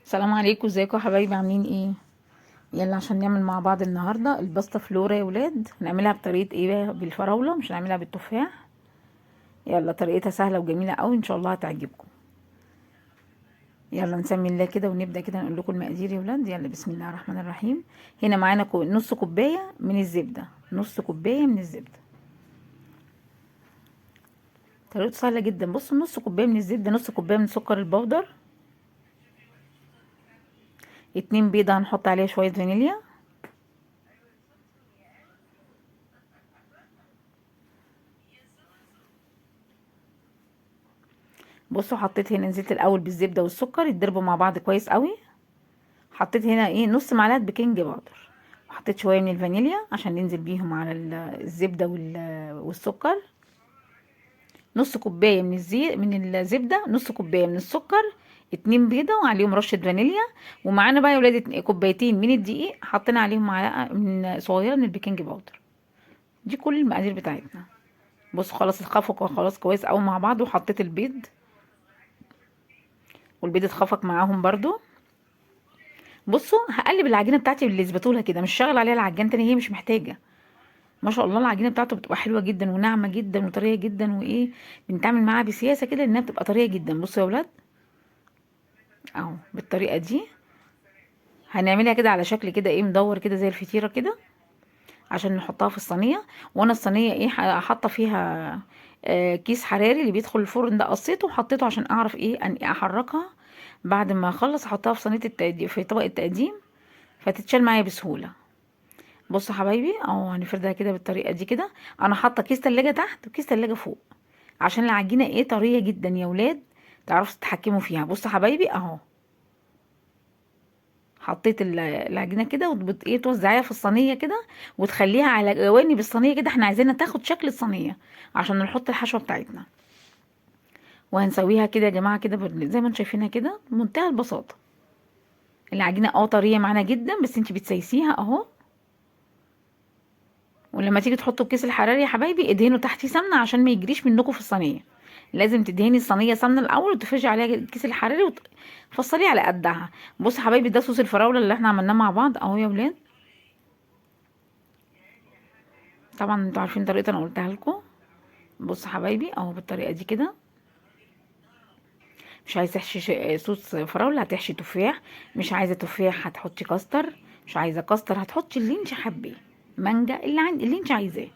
السلام عليكم، ازيكم يا حبايبي؟ عاملين ايه؟ يلا عشان نعمل مع بعض النهارده الباستا فلورا يا ولاد. هنعملها بطريقة ايه بقى؟ بالفراوله، مش هنعملها بالتفاح. يلا طريقتها سهلة وجميلة قوي، ان شاء الله هتعجبكم. يلا نسمي الله كده ونبدا كده نقول لكم المقادير يا ولاد. يلا بسم الله الرحمن الرحيم. هنا معانا نص كوباية من الزبدة، نص كوباية من الزبدة. طريقته سهلة جدا. بصوا، نص كوباية من الزبدة، نص كوباية من سكر البودر، 2 بيضة هنحط عليها شوية فانيليا، بصوا حطيت هنا، نزلت الاول بالزبده والسكر يتضربوا مع بعض كويس قوي. حطيت هنا ايه؟ نص معلقه baking powder، وحطيت شوية من الفانيليا عشان ننزل بيهم على الزبدة والسكر. نص كوباية من الزيت، من الزبدة، نص كوباية من السكر، 2 بيضة وعليهم رشه فانيليا. ومعانا بقى يا ولاد كوبايتين من الدقيق حطينا عليهم معلقه من صغيرة من ال baking powder. دي كل المقادير بتاعتنا. بصوا خلاص اتخفقوا خلاص كويس قوي مع بعض، وحطيت البيض والبيض اتخفق معاهم برضو. بصوا هقلب العجينة بتاعتي بالاسباتوله كده، مش شغل عليها العجان تاني، هي مش محتاجه. ما شاء الله العجينة بتاعته بتبقى حلوة جدا وناعمه جدا وطريه جدا، وايه بنتعامل معاها بسياسة كده لانها بتبقى طرية جدا. بصوا يا ولاد اهو بالطريقة دي هنعملها كده على شكل كده ايه، مدور كده زي الفطيره كده، عشان نحطها في الصينية. وانا الصينية ايه حاطه فيها كيس حراري اللي بيدخل الفرن ده، قصيته وحطيته عشان اعرف ايه ان احركها بعد ما اخلص احطها في صينية التقديم، في طبق التقديم، فتتشال معايا بسهولة. بصوا حبايبي اهو هنفردها كده بالطريقة دي كده. انا حاطه كيس تلاجة تحت وكيس تلاجة فوق عشان العجينة ايه طرية جدا يا ولاد، تعرفوا تتحكموا فيها. بصوا حبايبي اهو حطيت العجينة كده، ايه توزعيها في الصينية كده، وتخليها على جوانب الصينية كده. احنا عايزينها تاخد شكل الصينية عشان نحط الحشوه بتاعتنا. وهنسويها كده يا جماعة كده زي ما انتم شايفينها كده بمنتهى البساطة. العجينة طرية معانا جدا، بس انتي بتسيسيها اهو. ولما تيجي تحطوا الكيس الحراري يا حبايبي ادهنوا تحتيه سمنه عشان ما يجريش منكم في الصينية. لازم تدهني الصينية سمنه الاول وتفرشي عليها الكيس الحراري وتفصليه على قدها. بصوا حبايبي ده صوص الفراوله اللي احنا عملناه مع بعض اهو يا ولاد. طبعا انتوا عارفين طريقه انا قلتها لكم. بصوا حبايبي اهو بالطريقة دي كده. مش عايزه تحشي صوص فراوله هتحشي تفاح، مش عايزه تفاح هتحطي كاستر، مش عايزه كاستر هتحطي اللي انت حباه، مانجا، اللي انت عايزاه.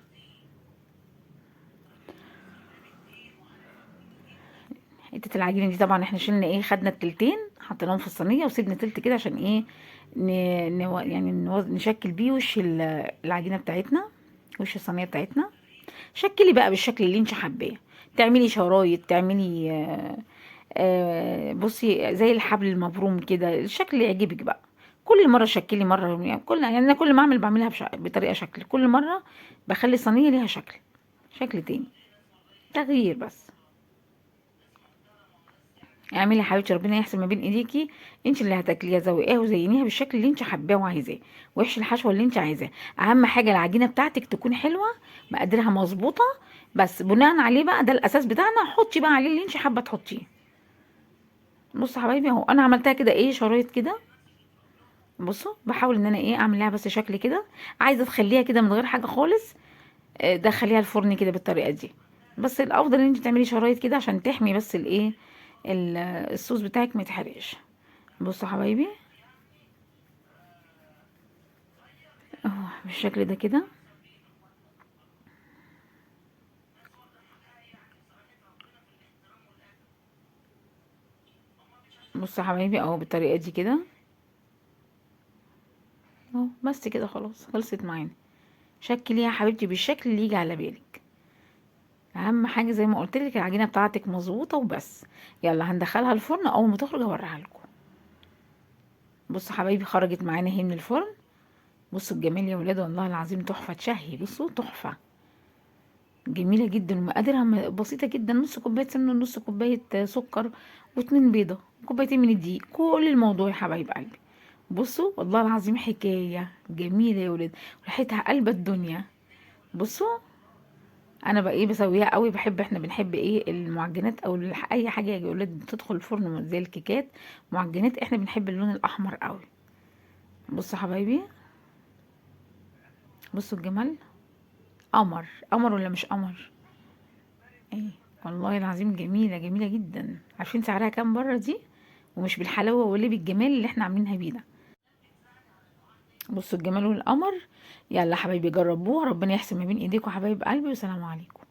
حتة العجينة دي طبعا احنا شلنا ايه، خدنا التلتين حطيناهم في الصينية وسيبنا تلت كده عشان ايه نشكل بيه وش العجينة بتاعتنا، وش الصينية بتاعتنا. شكلي بقى بالشكل اللي انت حباه، تعملي شرايط، تعملي بصي زي الحبل المبروم كده، الشكل اللي يعجبك بقى. كل مرة شكلي مرة، يعني كل، يعني انا كل ما اعمل بعملها بطريقة شكل، كل مرة بخلي الصينية ليها شكل تاني، تغيير بس. اعملي يا حبيبتي، ربنا يحسن ما بين ايديكي، انت اللي هتاكليها زوقيها وزينيها بالشكل اللي انت حباه وعايزاه، واحشي الحشوه اللي انت عايزاه. اهم حاجة العجينة بتاعتك تكون حلوة، مقاديرها مظبوطة، بس بناء عليه بقى ده الاساس بتاعنا، حطي بقى عليه اللي انت حابة تحطيه. بصوا حبايبي اهو انا عملتها كده ايه شرايط كده. بصوا بحاول ان انا ايه اعمل لها بس شكل كده، عايزه تخليها كده من غير حاجة خالص، دخليها الفرن كده بالطريقة دي. بس الافضل ان انت تعملي شرايط كده عشان تحمي بس الايه الصوص بتاعك ما يتحرقش. بصوا حبايبي اهو بالشكل ده كده. بصوا حبايبي اهو بالطريقة دي كده اهو، بس كده خلاص خلصت معانا. شكليها يا حبيبتي بالشكل اللي يجي على بالك، اهم حاجة زي ما قلت لك العجينة بتاعتك مظبوطة وبس. يلا هندخلها الفرن، اول ما تخرج اوريها لكم. بصوا حبايبي خرجت معانا اهي من الفرن. بصوا الجمال يا ولاد، والله العظيم تحفة تشهي. بصوا تحفة جميلة جدا، ومقاديرها بسيطة جدا، نص كوباية سمنه ونص كوباية سكر واتنين بيضة وكوبايتين من الدقيق، كل الموضوع يا حبايب قلبي. بصوا والله العظيم حكاية جميلة يا ولاد، ريحتها قلب الدنيا. بصوا انا بقى ايه بسويها قوي، بحب، احنا بنحب ايه المعجنات او اي حاجة يا ولاد بتدخل الفرن زي الكيكات معجنات، احنا بنحب اللون الاحمر قوي. بصوا حبايبي، بصوا الجمال، قمر قمر ولا مش قمر؟ ايه والله العظيم جميلة جميلة جدا. عارفين سعرها كام بره دي؟ ومش بالحلاوه ولا بالجمال اللي احنا عاملينها بيه ده. بصوا الجمال والقمر. يلا حبايبي جربوها، ربنا يحسن ما بين ايديكم حبايب قلبي، والسلام عليكم.